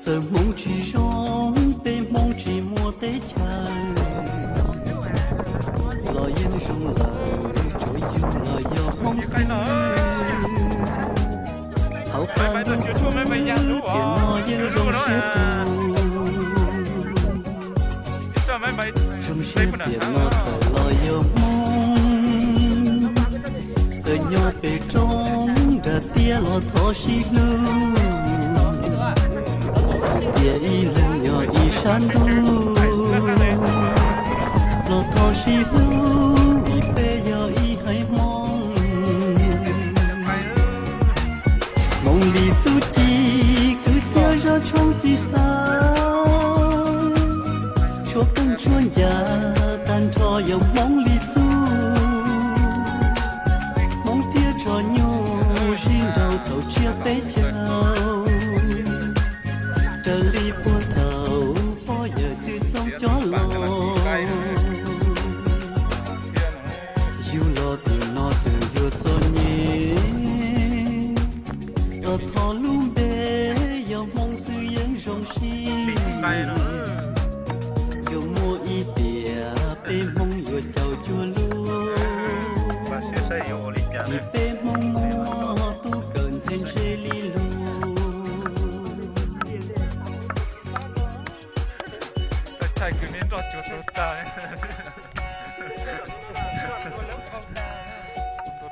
Txawm Hmoob tsis zoo, peb Hmoob tsis muaj teb chaws los yeej zoo lawm, tsuav yug los yog Hmoob xwb. Hauv qab ntuj tiam no yeej zoo siab tu, zoo siab tiam no txawm los yog Hmoob, txawm nyob pem roob nram tiaj los thov sib hlub, tiam ib leeg yog ib sab ntuj los thov sib hlub, vim peb yog ib haiv Hmoob. Hmoov li txuj ci, kwv txhiaj zaj tshoob txij xav, tshuav qeej tshuav ncas, tag nrho yog Hmoov li txuj. Hmoov thiab tsho nyuj sib nraus thaum tsiab peb caug, raws li puag thaum pog yawm txwv txoov cov los. Yug los tiam no txawm yuav txom nyem, los thov lub npe yog Hmoob xwb yeej zoo siab. Yuav muaj ib tiam peb Hmoob yuav caum cuag lub, vim peb Hmoob muaj tub kawm ntxhais ntse li lug. Thaij kwv neb nroj cuag tuag tag.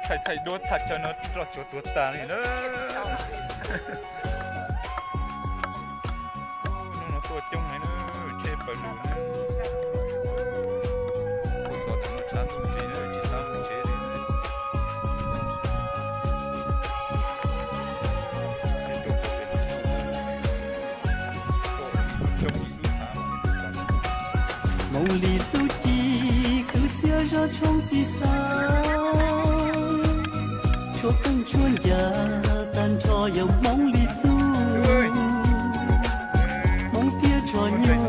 Thaij thaij duab thaj chaw no nroj cuag tuag tag li na. Hnub no tuaj coob heev na, tsheb plaws lug na. Tuaj txog ntawm no tshav ntuj nti na, tsis xav mus tsev li na. Hmoov li txuj ci, kwv txhiaj zaj tshoob txij xav, tshuav qeej tshuav ncas, tag nrho yog Hmoov li txuj. Hmoov thiab tsho nyuj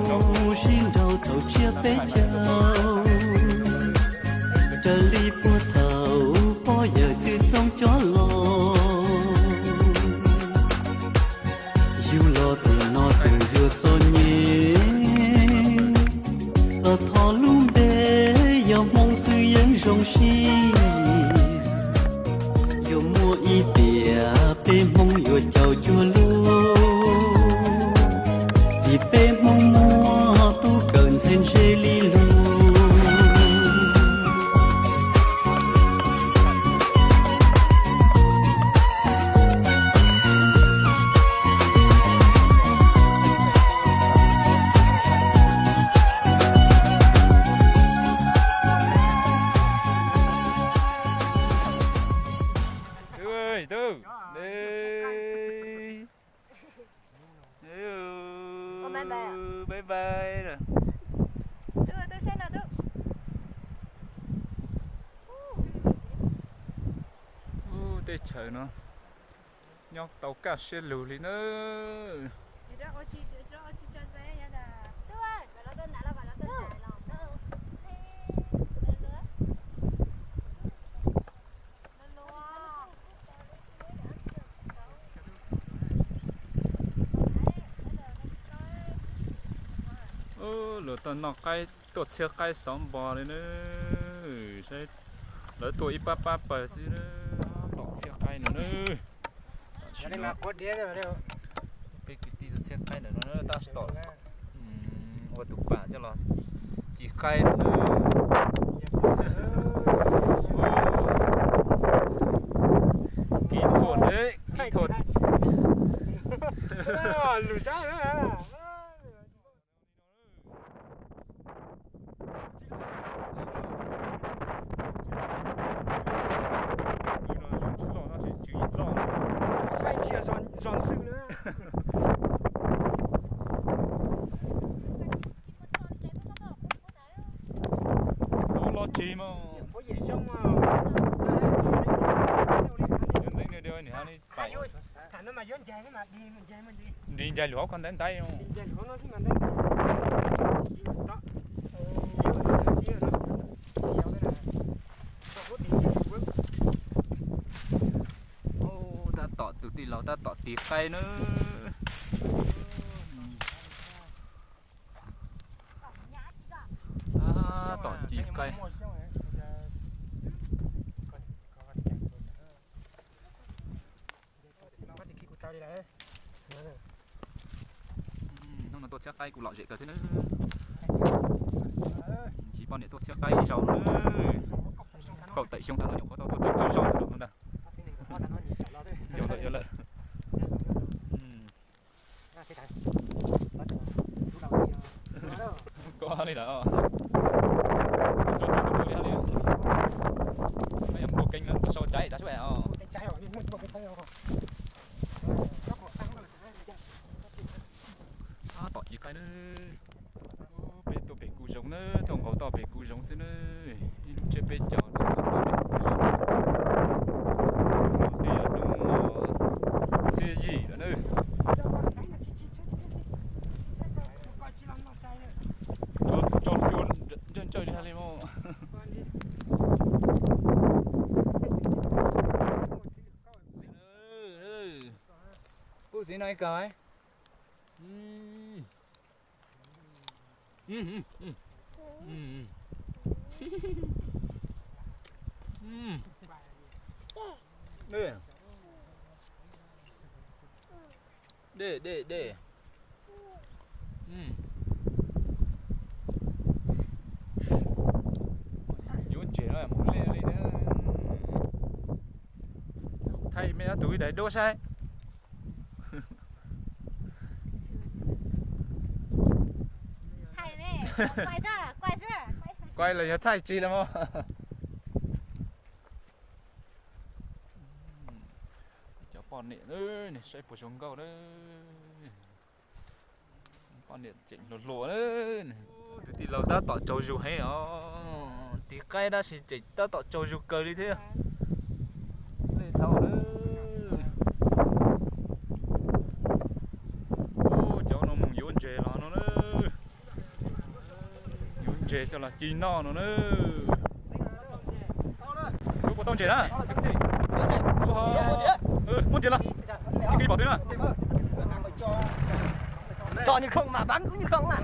sib nraus thaum tsiab peb caug, raws li puag thaum pog yawm txwv txoov cov los. Yug los tiam no txawm yuav txom nyem, los thov lub npe yog Hmoob xwb yeej zoo siab. Yuav muaj ib tiam peb Hmoob yuav caum cuag lug, vim peb Hmoob muaj tub kawm ntxhais ntse li lug. Bye bye. Ub, teb chaws no nyob tau kaj siab lug li na. Ub, luag tuaj noj qaib, tuaj txhiab qaib xov npo li na. Saib, lawv tuaj ib pab pab pawg xwb na, tom txhiab qaib no na. Peb kwv tij tuaj txhiab qaib ntawm no na, tab tom ua tus pam coj los ci qaib no na. Kỹ thuật đấy, kỹ thuật. Ua los tsis mas. Nws ncaig lus hauv ko ntaiv ntaiv. Tab tom tus tij laug tab tom tiv qaib na. Hnub no tuaj txhiab qaib kuj lom zem kawg thiab na. Tsis poj niam tuaj txhiab qaib ib zaug na. Kaum tawm xyoo tag no nyuam qhuav tau tuaj txhiab qaib zaug no ntag. Yuav lawm, yuav lawm. Koj li lawm. Npua keeb na, sau tsaib tas xwb os. Tab tom ci qaib na. Peb tuaj pem kuv zoov na, tuaj nqaus toj pem kuv zoov xwb na. Ib lub tsiab peb caug tuaj nqaus toj pem kuv zoov. Twb yog hnub no xiab yim lawm na. Tso cua ntsawj ntsawj li mog. Pub txiv no ib kawm. Dej, dej, dej. Yuav ntses no mus liaj li na. Thaij me ob tug ib daim duab saib. Kuai los yog thaij tsis los mog. Cov poj niam saib puas zoo nkauj na. Poj niam tseem hluas hluas na. Tus tij laug tab tom tsaug zug heev os. Tiv qaib tab sis tseem tab tom tsaug zug kawg li thiab. Lej dhau na. Cov no mus yuav ntses los no na. Yuav ntses coj los ci noj no na. Yuav puas tau ntses na? Muab ntses los. Kib pom twg na? Tso như không mà bắn cũng như không mà.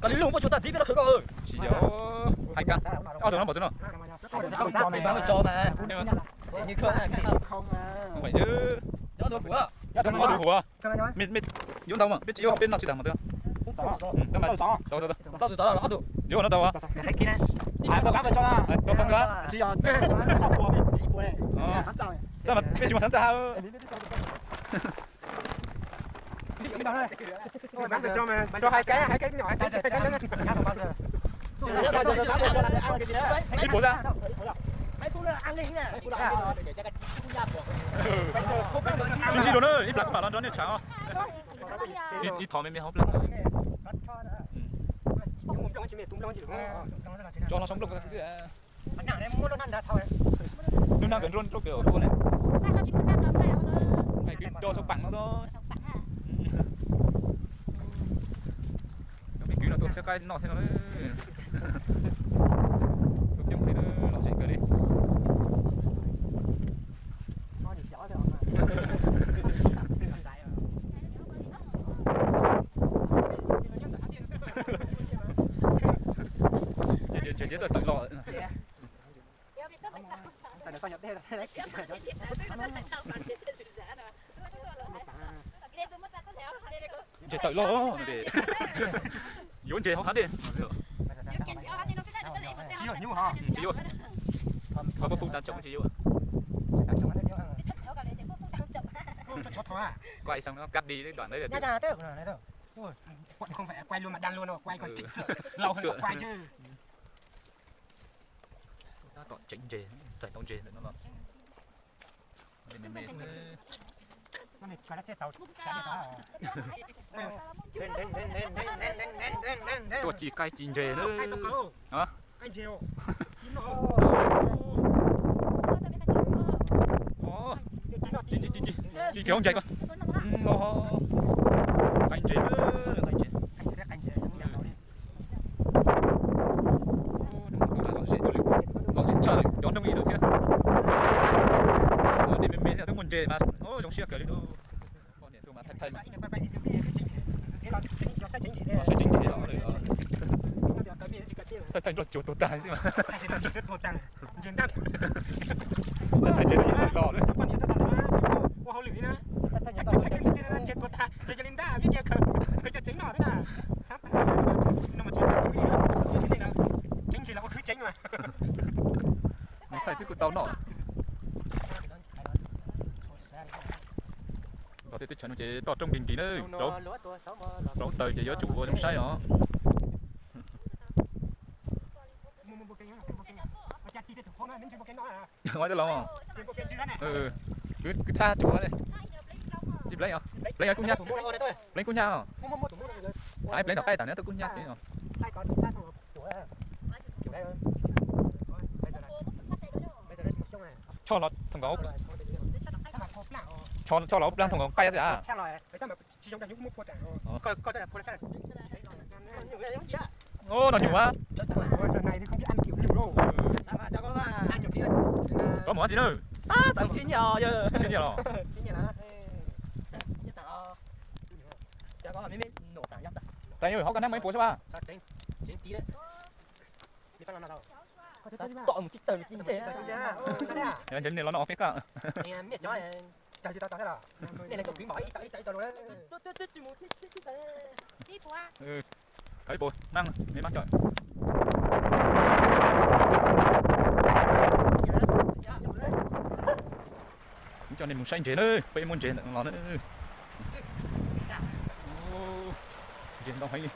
Koj li lug muaj tsuas tag txiv peb no khwv koj. Tsis yog, hais kab. Ob tug no pom twg no? Ob tug huv. Mej yuav ntau mas peb tsis yuav, peb noj tsis tas mas twb. Yuav no tau. Tab mas peb tsis muaj xav txaj. Ib puas xwb. Sib ntsib dua na, ib plag kuv mam los nrog nej tsham. Ib thov me me hauv plag. Tso los sau nplooj xwb. Lub nag nkawd nruab nrauj kawg os. Nqaij kwv do sau pam no. Cov me kwv no tuaj txhiab qaib noj thiab no. Tuaj coob heev, lom zem kawg li. Ntses tawm los. Ntses tawm los. Yuav ntses hauv qab dej. Tsis yuav, koj pub pub tas tsoom tsis yuav. Quay xong nó cắt đi đoạn đấy là được. Ui, không phải quay luôn mà đăng luôn đâu, quay còn chỉnh sửa, lâu hơn quay chứ. Tab tom tseev ntses, txais tau ntses ntawm no los. Mej mej xwb. Tuaj ci qaib ci ntses na. Ci, ci, ci, ci, ci kiag hauv ncais ko. Qaib ntses, qaib ntses. Lom zem tshaj cov hnub ib lawm thiab. Dej me me thiab twb muaj ntses mas zoo siab kawg li. Poj niam tuaj mas thaij Thaij, saib tseeb nthe los, thaij thaij nroj tsuag tuag tag xwb mas. Thaij tseeb los, thaij xwb kuj tau noj. Txog tej teb chaws no ces toj roob nkig nkig na, rau taws ces yuav tsum ua zoo saib os. Ua cov los, kwv txhab tsuav, pleev os, pleev kub hnyiab, pleev kub hnyiab os. Hais pleev tom qaij tas neb tuaj kub hnyiab. Choj los thoom nkaus, choj los ub plag thoom nkaus qaij xwb a. Noj nyuj a. Koj mus tsi na? Tab tom khib nyiab los. Tab hauv koj nab muaj ib puas xwb a. Ntshe niag los no peb qab. Khaws ib puas maj, me maj coj. Kuv coj nej mus saib ntses na, peb muaj ntses ntawm no los na. Ntses ntau heev li.